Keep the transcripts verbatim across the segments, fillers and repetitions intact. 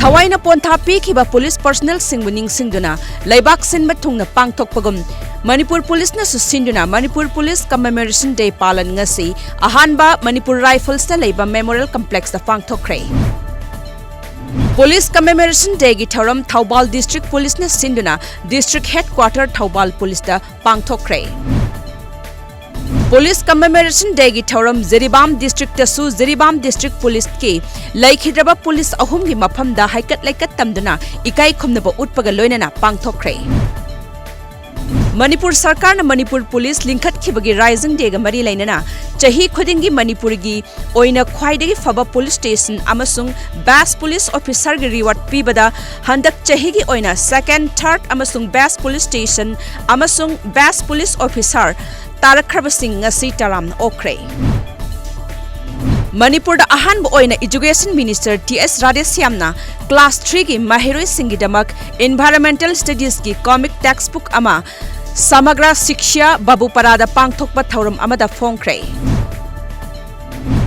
ꯊꯋꯥꯏꯅ ꯄꯣꯟꯊꯥ ꯄꯤꯈꯤꯕ ꯄꯨꯂꯤꯁ ꯄꯔꯁꯅꯦꯜꯁꯤꯡꯕꯨ ꯅꯤꯡꯁꯤꯡꯗꯨꯅ ꯂꯩꯕꯥꯛ ꯁꯤꯟꯕ ꯊꯨꯡꯅ ꯄꯥꯡꯊꯣꯛꯄꯒꯨꯝ ꯃꯅꯤꯄꯨꯔ ꯄꯨꯂꯤꯁꯅꯁꯨ ꯁꯤꯟꯗꯨꯅ ꯃꯅꯤꯄꯨꯔ ꯄꯨꯂꯤꯁ ꯀꯃꯦꯃꯣꯔꯦꯁꯟ ꯗꯦ ꯄꯥꯂꯟ ꯉꯁꯤ ꯑꯍꯥꯟꯕ ꯃꯅꯤꯄꯨꯔ ꯔꯥꯏꯐꯜꯁꯇ ꯂꯩꯕ ꯃꯦꯃꯣꯔꯤꯌꯦꯜ ꯀꯝꯄ꯭ꯂꯦꯛꯁꯇ ꯄꯥꯡꯊꯣꯛꯈ꯭ꯔꯦ꯫ ꯄꯨꯂꯤꯁ ꯀꯃꯦꯃꯣꯔꯦꯁꯟ ꯗꯦꯒꯤ ꯊꯧꯔꯝ ꯊꯧꯕꯥꯜ ꯗꯤꯁꯇ꯭ꯔꯤꯛ ꯄꯨꯂꯤꯁꯅ ꯁꯤꯟꯗꯨꯅ ꯗꯤꯁꯇ꯭ꯔꯤꯛ ꯍꯦꯗꯀ꯭ꯋꯥꯇꯔ ꯊꯧꯕꯥꯜ ꯄꯨꯂꯤꯁꯇ ꯄꯥꯡꯊꯣꯛꯈ꯭ꯔꯦ꯫ ꯄꯨꯂꯤꯁ ꯀꯃꯦꯃꯣꯔꯦꯁꯟ ꯗꯦꯒꯤ ꯊꯧꯔꯝ ꯖꯤꯔꯤꯕꯥꯝ ꯗꯤꯁꯇ꯭ꯔꯤꯛꯇꯁꯨ ꯖꯤꯔꯤꯕꯥꯝ ꯗꯤꯁꯇ꯭ꯔꯤꯛ ꯄꯨꯂꯤꯁꯀꯤ ꯂꯩꯈꯤꯗ꯭ꯔꯕ ꯄꯨꯂꯤꯁ ꯑꯍꯨꯝꯒꯤ ꯃꯐꯝꯗ ꯍꯩꯀꯠ ꯂꯩꯀꯠ ꯇꯝꯗꯨꯅ ꯏꯀꯥꯏ ꯈꯨꯝꯅꯕ ꯎꯠꯄꯒ ꯂꯣꯏꯅꯅ ꯄꯥꯡꯊꯣꯛꯈ꯭ꯔꯦ꯫ ꯃꯅꯤꯄꯨꯔ ꯁꯔꯀꯥꯔꯅ ꯃꯅꯤꯄꯨꯔ ꯄꯨꯂꯤꯁ ꯂꯤꯡꯈꯠꯈꯤꯕꯒꯤ ꯔꯥꯏꯖꯤꯡ ꯗꯦꯒ ꯃꯔꯤ ꯂꯩꯅꯅ ꯆꯍꯤ ꯈꯨꯗꯤꯡꯒꯤ ꯃꯅꯤꯄꯨꯔꯒꯤ ꯑꯣꯏꯅ ꯈ꯭ꯋꯥꯏꯗꯒꯤ ꯐꯕ ꯄꯨꯂꯤꯁ ꯁ꯭ꯇꯦꯁꯟ ꯑꯃꯁꯨꯡ ꯕꯦꯁ ꯄꯨꯂꯤꯁ ꯑꯣꯐꯤꯁꯔꯒꯤ ꯔꯤꯋꯥꯔꯗ ꯄꯤꯕꯗ ꯍꯟꯗꯛ ꯆꯍꯤꯒꯤ ꯑꯣꯏꯅ ꯁꯦꯀꯦꯟꯗ, ꯊꯥꯔꯗ ꯑꯃꯁꯨꯡ ꯕꯦꯁ ꯄꯨꯂꯤꯁ ꯁ꯭ꯇꯦꯁꯟ ꯑꯃꯁꯨꯡ ꯕꯦꯁ ꯄꯨꯂꯤꯁ ꯑꯣꯐꯤꯁꯔ ꯇꯥꯔꯛꯈ꯭ꯔꯕꯁꯤꯡ ꯉꯁꯤ ꯇꯔꯥꯝꯅ ꯑꯣꯛꯈ꯭ꯔꯦ꯫ ꯃꯅꯤꯄꯨꯔꯗ ꯑꯍꯥꯟꯕ ꯑꯣꯏꯅ ꯏꯖꯨꯀꯦꯁꯟ ꯃꯤꯅꯤꯁꯇꯔ ꯇꯤ ꯑꯦꯁ ꯔꯥꯙꯦꯁ꯭ꯌꯥꯝꯅ ꯀ꯭ꯂꯥꯁ ꯊ꯭ꯔꯤꯒꯤ ꯃꯍꯩꯔꯣꯏꯁꯤꯡꯒꯤꯗꯃꯛ ꯏꯟꯚꯥꯏꯔꯣꯟꯃꯦꯟꯇꯦꯜ ꯁ꯭ꯇꯗꯤꯁꯀꯤ ꯀꯣꯃꯤꯛ ꯇꯦꯛꯁꯕꯨꯛ ꯑꯃ ꯁꯃꯒ꯭ꯔꯥ ꯁꯤꯛꯁ꯭ꯌꯥ ꯕꯥꯕꯨꯄꯥꯔꯥꯗ ꯄꯥꯡꯊꯣꯛꯄ ꯊꯧꯔꯝ ꯑꯃꯗ ꯐꯣꯡꯈ꯭ꯔꯦ꯫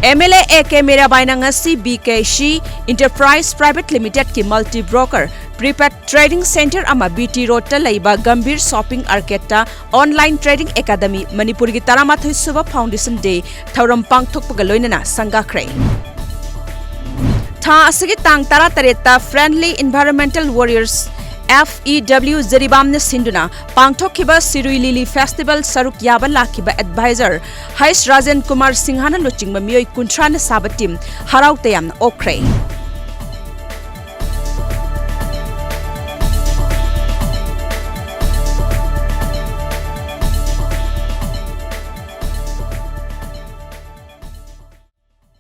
M L A A K ꯃꯤꯔꯥꯕꯥꯏꯅ ꯉꯁꯤ B K C enterprise private ꯂꯤꯃꯤꯇꯦꯗꯀꯤ multi broker prepaid trading centre ꯑꯃ ꯕꯤ ꯇꯤ ꯔꯣꯗꯇ ꯂꯩꯕ ꯒꯝꯚꯤꯔ ꯁꯣꯄꯤꯡ ꯑꯥꯔꯀꯦꯗꯇ ꯑꯣꯟꯂꯥꯏꯟ ꯇ꯭ꯔꯦꯗꯤꯡ ꯑꯦꯀꯥꯗꯃꯤ ꯃꯅꯤꯄꯨꯔꯒꯤ ꯇꯔꯥꯃꯥꯊꯣꯏ ꯁꯨꯕ ꯐꯥꯎꯟꯗꯦꯁꯟ ꯗꯦ ꯊꯧꯔꯝ ꯄꯥꯡꯊꯣꯛꯄꯒ ꯂꯣꯏꯅꯅ ꯁꯪꯒꯥꯈ꯭ꯔꯦ꯫ ꯊꯥ ꯑꯁꯤꯒꯤ ꯇꯥꯡ ꯇꯔꯥꯇꯔꯦꯠꯇ friendly environmental warriors, F E W, ꯖꯤꯔꯤꯕꯥꯝꯅ ꯁꯤꯟꯗꯨꯅ ꯄꯥꯡꯊꯣꯛꯈꯤꯕ ꯁꯤꯔꯨꯏ ꯂꯤꯂꯤ ꯐꯦꯁꯇꯤꯚꯦꯜ ꯁꯔꯨꯛ ꯌꯥꯕ ꯂꯥꯛꯈꯤꯕ ꯑꯦꯗꯚꯥꯏꯖꯔ ꯍꯩꯁ ꯔꯥꯖꯦꯟ ꯀꯨꯃꯥꯔ ꯁꯤꯡꯍꯅ ꯂꯨꯆꯤꯡꯕ ꯃꯤꯑꯣꯏ ꯀꯨꯟꯊ꯭ꯔꯥꯅ ꯁꯥꯕ ꯇꯤꯝ ꯍꯔꯥꯎ ꯇꯌꯥꯝꯅ ꯑꯣꯛꯈ꯭ꯔꯦ꯫